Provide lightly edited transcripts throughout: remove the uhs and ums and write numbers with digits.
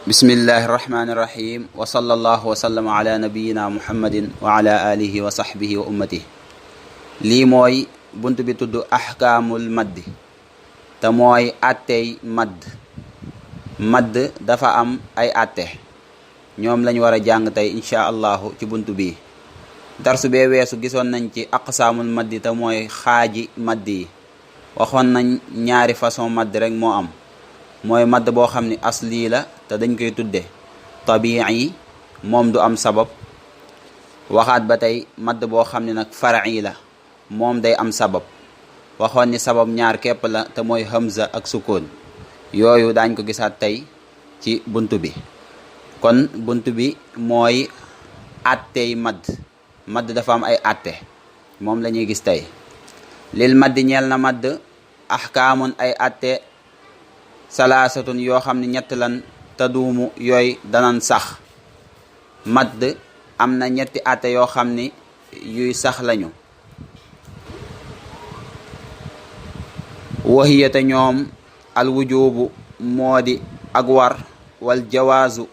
bismillahi irrahmani irrahim wa sallallahu wa sallama ala nabiyina muhammadin wa ala alihi wa sahbihi wa ummati. lii mooy bunt bi tudd ahkaamul maddi te mooy attey madd dafa am ay atte ñoom lañu war a jàng tey insha allahu ci bunt bi. darsu bee weesu gisoon nañ ci aqsaamul maddi te mooy xaaji madd yi. waxoon nañ ñaari façon madd rek moo am, mooy madd boo xam ni asli la te dañ koy tudde tabi'i, moom du am sabab. waxaat ba tey madd boo xam ne nag far'i la, moom day am sabab. waxoon ni sabab ñaar képp la te mooy hamza ak sukkoon. yooyu daañ ko gisaat tey ci bunt bi. kon bunt bi mooy attey madd dafa am ay atte, moom la ñuy gis tey. lil maddi ñeel na madd ahkaamun ay atte salaasatun yoo xam ne ñett lan taduumu yooy danan sax. madd am na ñetti atte yoo xam ni yuy sax lañu. wahiyata ñoom al wujubu moo di ak war, wal jawaazu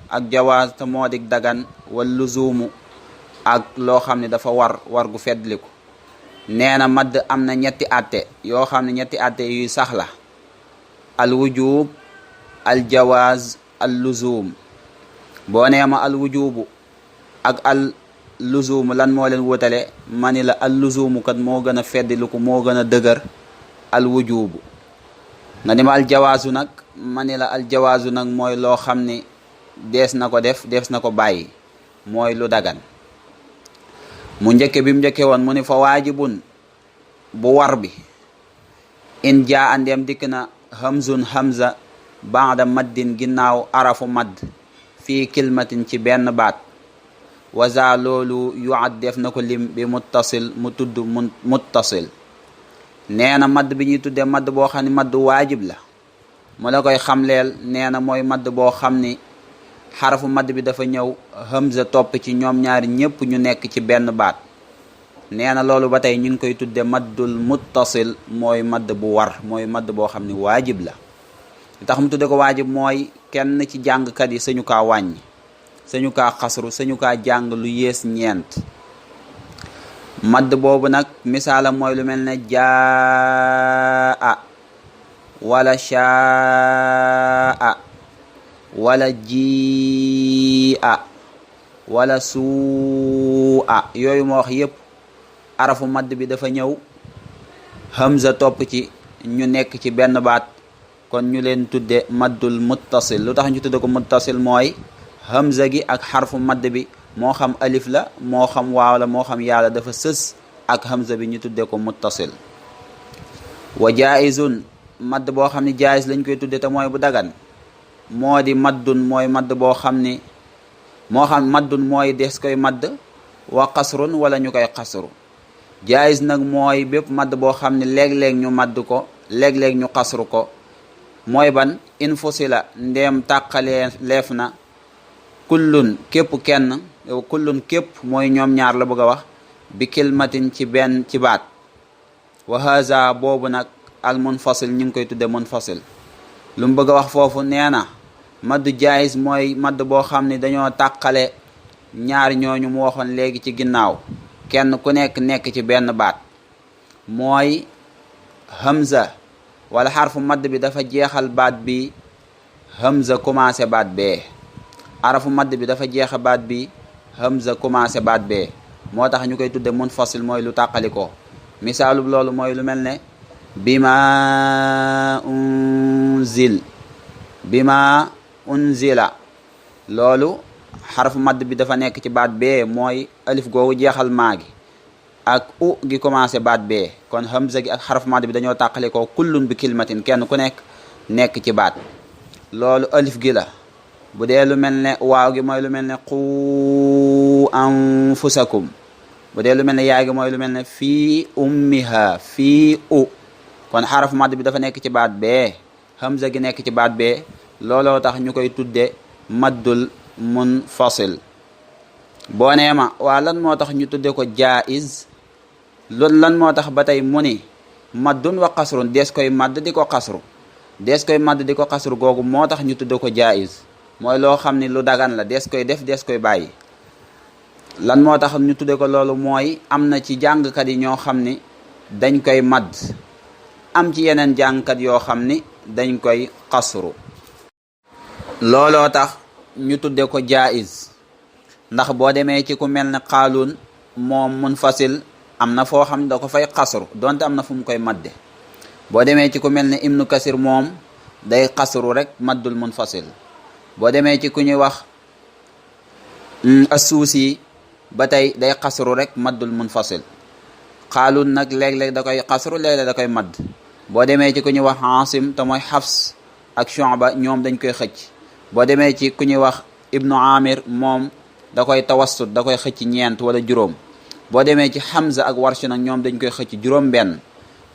ak jawaaz te moo di dagan, wal luzuumu ak loo xam ne dafa war gu feddliku. nee na madd am na ñetti atte yoo xam ne ñetti atte yuy sax la: al wujub, al jawaaz, al luzum. boo nee ma al wujubu ak al luzumu lan moo leen wutale, ma ni la al luzumu kat moo gën a feddliku, moo gën a dëgër al wujubu. nga ni ma al jawaazu nag, ma ni la al jawaazu nag mooy loo xam ni dees na ko def, dees na ko bàyyi, mooy lu dagan. mu njëkke bi mu njëkke woon mu ni fa waajibun bu war bi, in jaa andeem dikk na hamzun hamza baada maddin ginnaaw arafu madd fii kilmatin ci benn baat. waza loolu yuad def na ko lim bi muttasil mu tudd muttasil. nee na madd bi ñuy tuddee madd boo xam ne madd waajib la, mu la koy xamleel. nee na mooy madd boo xam ni xarafu madd bi dafa ñëw hamza topp ci ñoom ñaari ñépp ñu nekk ci benn baat. nee na loolu ba tey ñu ngi koy tudde maddul muttasil, mooy madd bu war, mooy madd boo xam ni waajib la. li tax mu tudde ko waajib mooy kenn ci jàngkat yi sañu kaa wàññi, sañu kaa xasru, sañu kaa jàng lu yées ñeent. madd boobu nag misaalam mooy lu mel ne jaa wala shaa wala jia wala suua. yooyu ma wax yépp arafu madd bi dafa ñëw hamza topp ci ñu nekk ci benn baat, kon ñu leen tudde maddul muttasil. lu tax ñu tudde ko muttasil mooy hamza gi ak xarfu madd bi, moo xam alif la, moo xam waaw la, moo xam yàlla, dafa sës ak hamza bi, ñu tudde ko muttasil. wa jaizun madd boo xam ne jaiz lañ koy tudde te mooy bu dagan, moo di maddun mooy madd boo xam ni, moo xam maddun mooy des koy madd, wa qasrun wala ñu koy qasru. jaiz nag mooy bépp madd boo xam ne léeg-léeg ñu madd ko, léeg-léeg ñu qasru ko. mooy ban? in fusila ndeem tàqalee leef na kullun képp kenn, kullun képp mooy ñoom ñaar la bëgg a wax, bi kilmatin ci benn ci baat. wa haza boobu nag al munfasil ñu ngi koy tudde munfasil. lu mu bëgg a wax foofu, nee na maddu jaiz mooy madd boo xam ne dañoo tàqale ñaar ñooñu mu waxoon léegi ci ginnaaw, kenn ku nekk ci benn baat. mooy hamza wala xarfu madd bi dafa jeexal baat bi, hamza commencé baat bee. arafu madd bi dafa jeexa baat bi, hamza commencé baat bee. moo tax ñu koy tudde munfasil, mooy lu tàqali ko. misaalub loolu mooy lu mel ne bima unzila. loolu xarfu madd bi dafa nekk ci baat bee, mooy alif googu jeexal maa gi ak u gi commencé baat bee. kon hamza gi ak xarfu madd bi dañoo tàqale ko. kullun bi kilmatin kenn ku nekk ci baat. loolu alif gi la. bu dee lu mel ne waaw gi mooy lu mel ne qu anfusakum. bu dee lu mel ne yaa gi mooy lu mel ne fii ummiha, fii u. kon xarfu madd bi dafa nekk ci baat bee, hamza gi nekk ci baat bee. looloo tax ñu koy tudde maddul munfasil. boo nee ma waa lan moo tax ñu tudde ko jaiz, loolu lan moo tax ba tey mu ni maddun wa qasrun, des koy madd di ko qasru. des koy madd di ko xasru googu moo tax ñu tudde ko jaiz. mooy loo xam ni lu dagan la des koy def des koy bàyyi. lan moo tax ñu tudde ko loolu mooy am na ci jàngkat yi ñoo xam ni dañ koy madd, am ci yeneen jàngkat yoo xam ni dañ koy xasru. looloo tax ñu tudde ko jaiz, ndax boo demee ci ku mel ne xaaluun moom munfasil am na foo xam ne da ko fay xasru donte am na fu mu koy madde. boo demee ci ku mel ne ibnu kasir moom day xasru rek maddul munfasil. boo demee ci ku ñuy wax assuusi ba tey day xasru rek maddul munfasil. xaaluun nag léeg-léeg da koy xasru, léeg-léeg da koy madd. boo demee ci ku ñuy wax Aasim te mooy Xafs ak Shu'ba ñoom dañ koy xëcc. boo demee ci ku ñuy wax ibnu Amir moom da koy tawassut, da koy xëcc ñeent wala juróom. boo demee ci Hamza ak Warsh nag ñoom dañ koy xëcc juróom benn.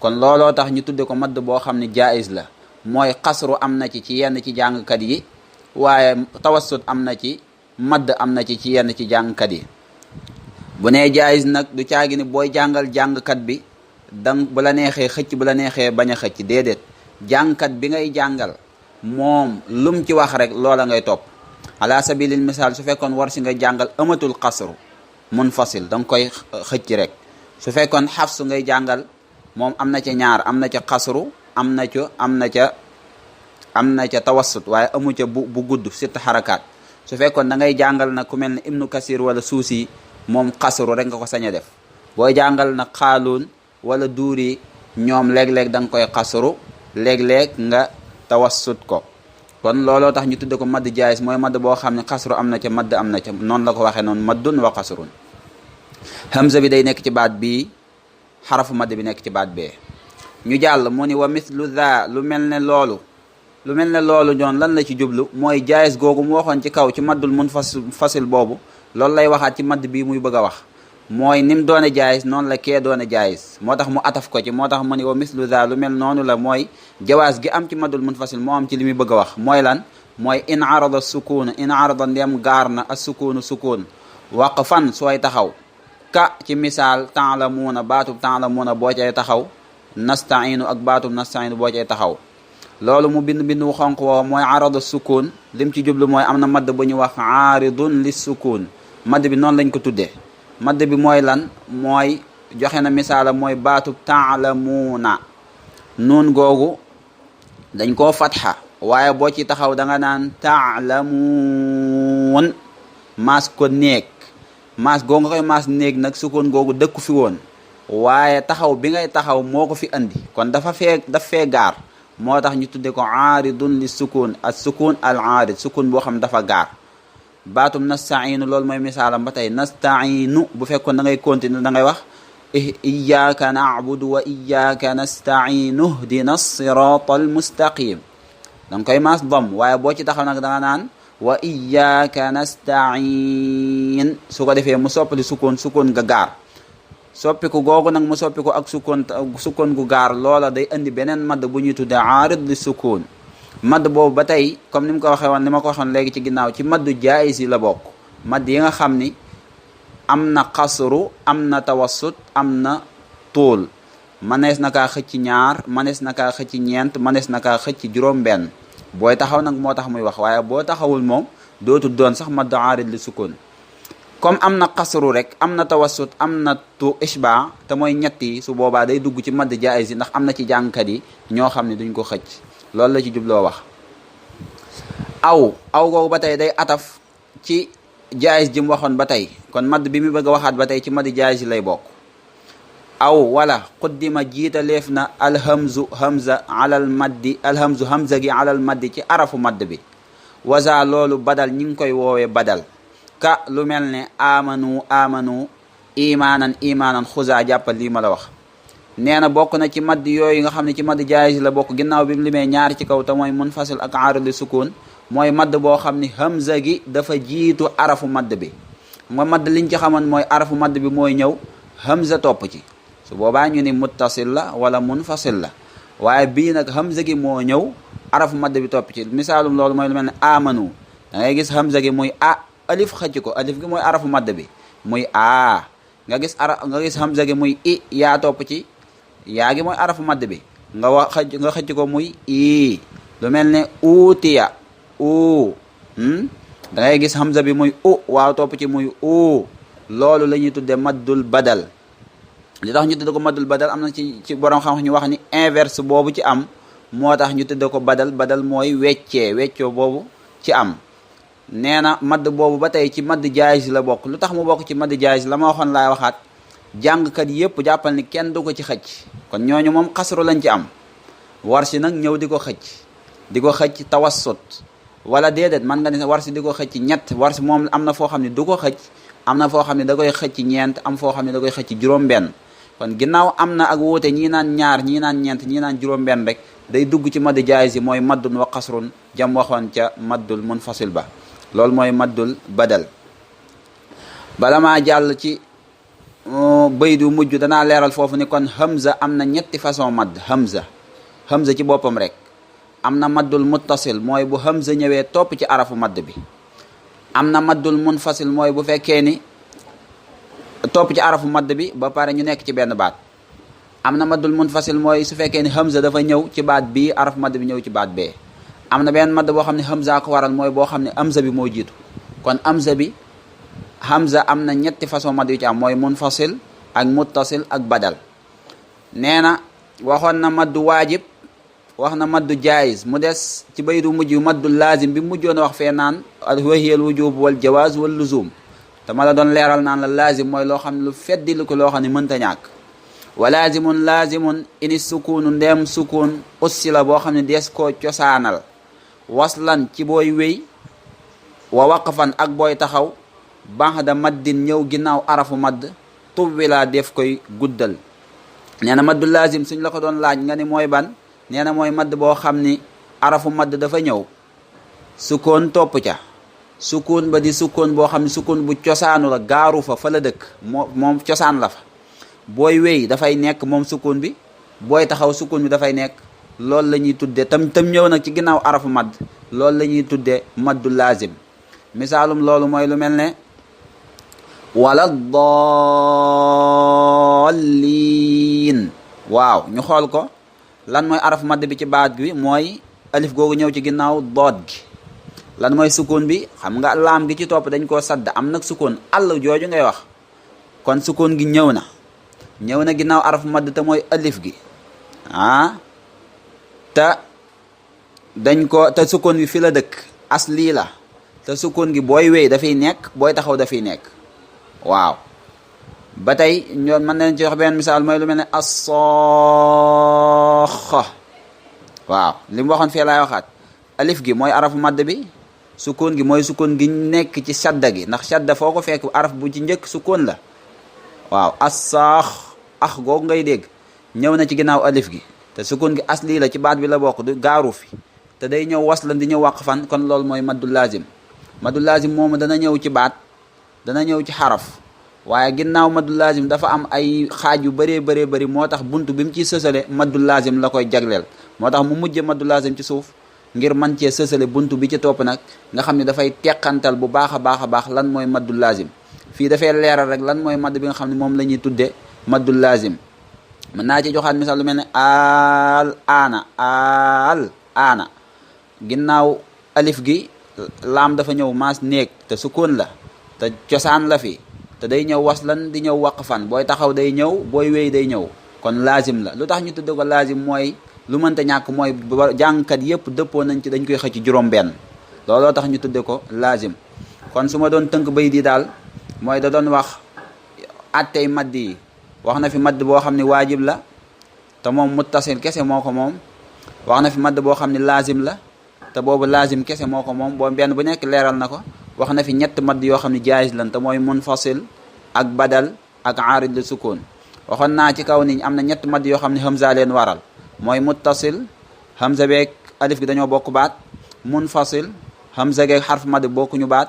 kon looloo tax ñu tudde ko madd boo xam ne jaiz la, mooy xasru am na ci yenn ci jàngkat yi, waaye tawassut am na ci, madd am na ci yenn ci jàngkat yi. bu nee jaiz nag du caagi ni booy jàngal jàngkat bi dang bu la neexee xëcc, bu la neexee bañ a xëcc, déedéet. jàngkat bi ngay jàngal moom lum ci wax rek loola ngay topp. ala sabilil misaal su fekkoon Warsh ngay jàngal amatul xasru munfasil da nga koy xëcc rek. su fekkoon Xafs ngay jàngal moom am na ca ñaar, am na ca xasru, am na ca tawassut, waaye amu ca bu gudd sitt xarakaat. su fekkoon da ngay jàngal nag ku mel ne ibnu kasir wala suusi moom xasru rek nga ko sañ a def. booy jàngal nag xaaluun wala duuri ñoom léeg-léeg da nga koy xasru, léeg-léeg nga tawassut ko. kon looloo tax ñu tudde ko madd jaayis, mooy madd boo xam ne xasru am na ca, madd am na ca. noonu la ko waxee noonu, maddun wa xasrun. hamza bi day nekk ci baat bii, xarafu madd bi nekk ci baat bee. ñu jàll mu ni wa mithlu dha, lu mel ne loolu ñoon lan la ci jublu, mooy jaayis googu mu waxoon ci kaw ci maddul munfasil boobu, loolu lay waxaat ci madd bii muy bëgg a wax. mooy nim doone jaayis noonu la kee doone jaayis, moo tax mu ataf ko ci. moo tax mu ni wa mithlu dha, lu mel noonu la, mooy jawaas gi am ci maddul munfasil moo am ci li muy bëgg a wax. mooy lan? mooy in arada sukuun, in arada ndem gaar na as sukuunu sukuun waqfan sooy taxaw, ka ci misaal ta'lamuuna, baatub ta'lamuuna boo cay taxaw, nasta'iinu ak baatub nasta'iinu boo cay taxaw. loolu mu bind wu xonq woo mooy arada sukuun, lim ci jublu mooy am na madd bu ñu wax aaridun lis sukuun. madd bi noonu lañ ko tuddee. madd bi mooy lan? mooy joxe na misaala, mooy baatub ta'lamuuna, nuun googu dañ koo fatxa, waaye boo ci taxaw da nga naan ta'lamuun, maas ko néeg. maas googu nga koy maas néeg nag sukoon googu dëkku fi woon, waaye taxaw bi ngay taxaw moo ko fi andi, kon daf fee gaar. moo tax ñu tudde ko aaridun li sukuun, as sukuun al aarid, sukuun boo xam dafa gaar. baatum nasta'iinu loolu mooy misaalam ba tey, nasta'iinu bu fekkoon da ngay continuer da ngay wax iyyaka na'budu wa iyyaka nasta'iinu ihdina siratal mustaqim. da nga koy maas dom, waaye boo ci taxaw nag da nga naan wa iyyaka nasta'in. su ko defee mu soppali sukoon nga gaar. soppiku googu nag mu soppiku ak sukoon gu gaar, loola day andi beneen madd bu ñuy tudde aarid li sukoon. madd boobu ba tey comme ni mu ko waxee woon, ni ma ko waxoon léegi ci ginnaaw, ci maddu jaayis yi la bokk. madd yi nga xam ni am na xasru, am na tawassut, am na tuul. manees na kaa xëcc ñaar, manees na kaa xëcc ñeent, manees na kaa xëcc juróom benn. booy taxaw nag moo tax muy wax, waaye boo taxawul moom dootul doon sax madd aarid li sukoon. comme am na xasru rek, am na tawassut, am na tu ishba, te mooy ñetti, su boobaa day dugg ci madd jaayis yi, ndax am na ci jàngkat yi ñoo xam ne duñ ko xëcc. loolu la ci jubloo wax. aw googu ba tey day ataf ci jaayis ji mu waxoon ba tey, kon madd bi mu bëgg a waxaat ba tey ci madd jaayis yi lay bokk. aw wala quddima jiitaleef na alhamzu hamza alal maddi, alhamzu hamza gi alal maddi ci arafu madd bi. waza loolu badal ñi ngi koy woowee badal. ka lu mel ne amanu imaanan xuza, jàppal lii ma la wax. nee na bokk na ci madd yooyu nga xam ne ci madd jaayis la bokk, ginnaaw bi mu limee ñaar ci kaw te mooy munfasil ak aarid li sukuun, mooy madd boo xam ni hamza gi dafa jiitu arafu madd bi. nga madd liñ ci xamoon mooy arafu madd bi mooy ñëw, hamza topp ci, su boobaa ñu ni muttasil la wala munfasil la. waaye bii nag hamza gi moo ñëw, arafu madd bi topp ci. misaalum loolu mooy lu mel ne amanu, da ngay gis hamza gi muy alif xëcc ko, alif gi mooy arafu madd bi muy nga gis hamza gi muy yaa topp ci, yaa gi mooy arafu madd bi nga xëcc ko muy lu mel ne uutiya da ngay gis hamza bi muy u waaw topp ci muy u loolu la ñuy tudde maddul badal. li tax ñu tudde ko maddul badal am na ci borom xam-xam ñu wax ni inverse boobu ci am moo tax ñu tudde ko badal mooy weccoo boobu ci am. nee na madd boobu ba tey ci madd jaayis la bokk. lu tax mu bokk ci madd jaayis la ma waxoon laay waxaat, jàngkat yépp jàppal ni kenn du ko ci xëcc, kon ñooñu moom xasru lañ ci am. Warsi nag ñëw di ko xëcc tawassut, wala déedéet man nga ne warsi di ko xëcc ñett. warsi moom am na foo xam ne du ko xëcc, am na foo xam ne da koy xëcc ñeent, am foo xam ne da koy xëcc juróom-benn. kon ginnaaw am na ak wuute, ñii naan ñaar ñii naan ñeent ñii naan juróom-benn rek, day dugg ci madd jaayis yi mooy maddun wa qasrun jam waxoon ca maddul munfasil ba. loolu mooy maddul badal. bala maa jàll ci bëy du mujj danaa leeral foofu ni kon hamza am na ñetti façon madd. hamza ci boppam rek am na maddul muttasil mooy bu hamza ñëwee topp ci arafu madd bi. am na maddul munfasil mooy bu fekkee ni topp ci arafu madd bi ba pare ñu nekk ci benn baat. am na maddul munfasil mooy su fekkee ni hamza dafa ñëw ci baat bii arafu madd bi ñëw ci baat bee. am na benn madd boo xam ne hamza ko waral mooy boo xam ne hamza bi moo jiitu. kon hamza am na ñetti façon madd yu ci am mooy munfasil ak muttasil ak badal. nee na waxoon na maddu waajib, wax na maddu jaayis, mu des ci baydu mujj maddu laazim bi mujjoon a wax fee naan wa hiya al wujub wal jawaaz wal luzum. te ma la doon leeral naan la laazim mooy loo xam ne lu feddi lu ko loo xam ne mënta ñàkk. wa laazimun ini sukunu ndeem sukun ussi la boo xam ne dees koo cosaanal waslan ci booy wéy wa waqfan ak booy taxaw baxda maddin ñëw ginnaaw arafu madd tuwwila def koy guddal. nee na maddu laazim suñ la ko doon laaj nga ni mooy ban, nee na mooy madd boo xam ni arafu madd dafa ñëw sukkoon topp ca. sukkoon ba di sukkoon boo xam ne sukkoon bu cosaanu la, gaaru fa la dëkk, moom cosaan la fa. booy wéy dafay nekk moom sukkoon bi, booy taxaw sukkoon bi dafay nekk. loolu la ñuy tuddee tam ñëw nag ci ginnaaw arafu madd, loolu la ñuy tuddee maddu laazim. misaalum loolu mooy lu mel ne wala daalliin. waaw ñu xool ko lan mooy arafu madd bi ci baat gi mooy alif googu ñëw ci ginnaaw doot gi. lan mooy sukkoon bi, xam nga laam gi ci topp dañ koo sadd, am nag sukkoon àll jooju ngay wax. kon sukkoon gi ñëw na ginnaaw arafu madd te mooy alif gi te sukkoon bi fi la dëkk asli la. te sukkoon gi booy wéy dafay nekk, booy taxaw dafay nekk. waaw ba tey ñoom mën nañ ci wax benn misaal mooy lu mel ne as-saaxa. waaw li mu waxoon fee laay waxaat, alif gi mooy arafu madd bi, sukkoon gi mooy sukkoon gi nekk ci shadda gi, ndax shadda foo ko fekk araf bu ci njëkk sukkoon la. waaw as-saax googu ngay dégg ñëw na ci ginnaaw alif gi, te sukkoon gi asli la ci baat bi la bokk, du gaaru fi, te day ñëw waslan di ñëw waqfan. kon loolu mooy maddu laazim. maddu laazim moomu dana ñëw ci baat, dana ñëw ci xaraf, waaye ginnaaw maddu laazim dafa am ay xaaj yu bëree bëri moo tax buntu bi mu ciy sësale maddu laazim la koy jagleel. moo tax mu mujje maddu laazim ci suuf ngir man cee sësale buntu bi ci topp nag nga xam ne dafay teqantal bu baax a baax lan mooy maddu laazim. fii dafay leeral rek lan mooy madd bi nga xam ne moom la ñuy tudde maddu laazim. mën naa ci joxaat misaal lu mel ne al aana ginnaaw alif gi laam dafa ñëw maas néeg, te sukkoon la, te cosaan la fi, te day ñëw waslan di ñëw waqfan. booy taxaw day ñëw, booy wéy day ñëw. kon laazim la. lu tax ñu tudde ko laazim mooy lu mënta ñàkk, mooy jàngkat yépp dëppoo nañ ci dañ koy xëcc juróom-benn. looloo tax ñu tudde ko laazim. kon su ma doon tënk bay di daal mooy da doon wax attey madd yi. wax na fi madd boo xam ne waajib la te moom muttasil kese moo ko moom. wax na fi madd boo xam ne laazim la te boobu laazim kese moo ko moom, boobu benn bu nekk leeral na ko. wax na fi ñett madd yoo xam ne jaayis lan te mooy munfasil ak badal ak aarid li sukkoon. waxoon naa ci kaw ni am na ñett madd yoo xam ne hamza leen waral, mooy muttasil hamza beeg alif gi dañoo bokk baat, munfasil hamza geeg xarfu madd bi bokkuñu baat,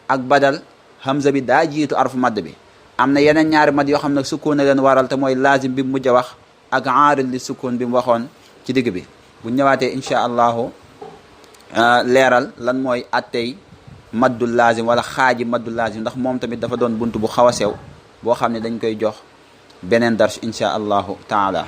ak badal hamza bi daa jiitu arfu madd bi. am na yeneen ñaari madd yoo xam ne sukkoon na leen waral te mooy laazim bi mu mujj a wax ak aarid li sukkoon bi mu waxoon ci digg bi. bu ñëwaatee incha allahu leeral lan mooy attey maddul laazim wala xaaji maddul laazim, ndax moom tamit dafa doon bunt bu xaw a sew boo xam ne dañ koy jox beneen dars incha allahu taala.